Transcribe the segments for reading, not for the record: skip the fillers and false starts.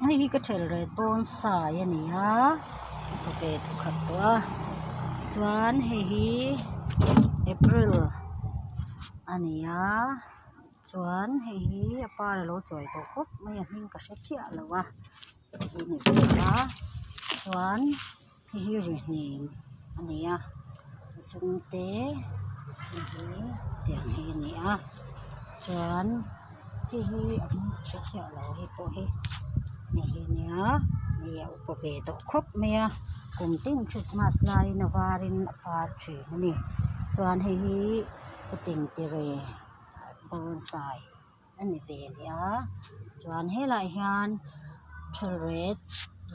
Hei hi ka thelret bonsai a ni a ka ve thawkhat tawh a chuan hei hi april a ni a chuan hei hi a par a lo chawi tawh khawp mai a hming ka hre chiah lo a hei hi ni ve a chuan hei hi rihnim a ni a zum te hei hi tiang hi a ni a chuan hei hi a hming ka hre chiah lo hei pawh hi hei hi a nia hei a upa ve tawh khawp mai a kum tin krismas laiin a varin a par thin a ni chuan hei hi ka tengtere bonsai a ni ve leh a chuan helaiah hian thelret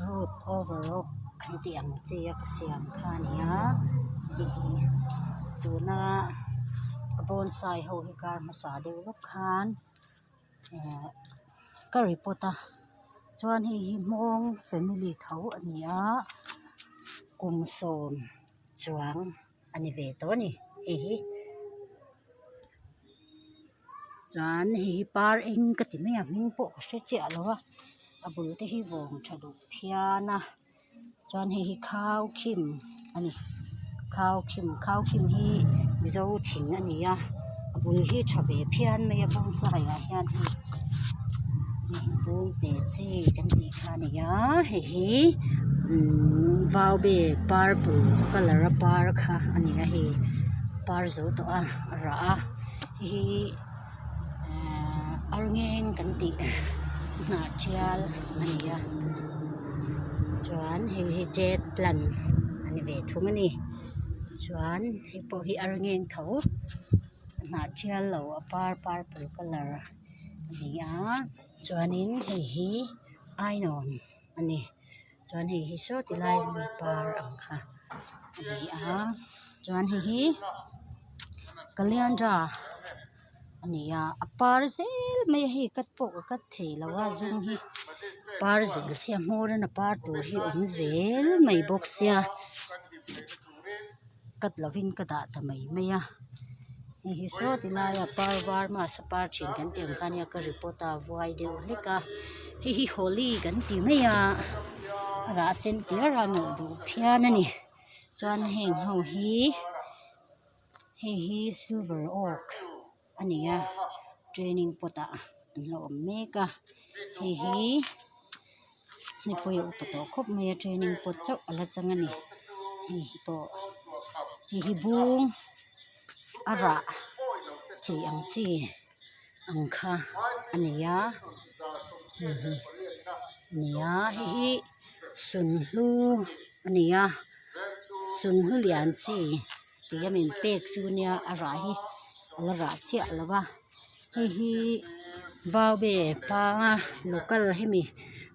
root over rock an tih ang chi a ka siam kha a ni a heihi tuna ka bonsai ho hi kar hmasa deuh lawk khan ehh ka report a chuan hei hi hmawng family tho a ni a kum sawm chuang a ni ve tawh a ni hei hi. Chuan hei hi par eng ka ti mai a hming pawh ka hre chiah lo a a bul te hi vawng tha duh phian a chuan hei hi khau khim a ni khau khim khau khim hi mizo thing a ni a a bul hi tha ve phian mai a bonsai ah hian hei hei bawngte chi kan tih kha a ni a hei hi umm vaube purple colour a par kha a ni a hei par zo tawh a a rah a. Hei hi ehh arngeng kan tih hnah tial a ni a chuan hei hi jade plant a ni ve thung a ni chuan hei pawh hi arngeng tho hnah tial lo a par purple colour a ni a chuanin hei hi ainawn a ni chuan hei hi saw ti lai ami par ang kha a ni a chuan hei hi coriander a ni a a par zel mai a hei cut pawh ka cut thei lo a zum hi par zel sia hmawr in a par tur hi a awm zel mai bawk sia cut lovin ka dah ta mai mai a hei hi saw ti laia par var mass a par thin kan tih ang kha nia ka report a vuai deuh hlek a hei hi holi kan ti mai a a rah sen tiar a nawh duh phian a ni chuan heng ho hi hei hi silver oak a ni a training pot ah an lo awm mek a hei hi hipui a upa tawh khawp mai a training pot chauh a la chang a ni hei hi pawh hei hi bung a rah thei ang chi ang kha a ni a hei hi a ni a hei hi sunhlu a ni a sunhlu lian chi tih a min pek chu nia a rah hi a la rah chiah lo va hei hi vaube panga local hemi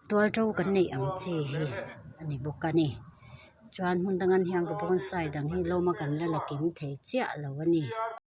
tual to kan neih ang chi hi a ni bawk a ni chuan hmun dangah hian ka bonsai dang hi lawma kan la la kim thei chiah lo a ni.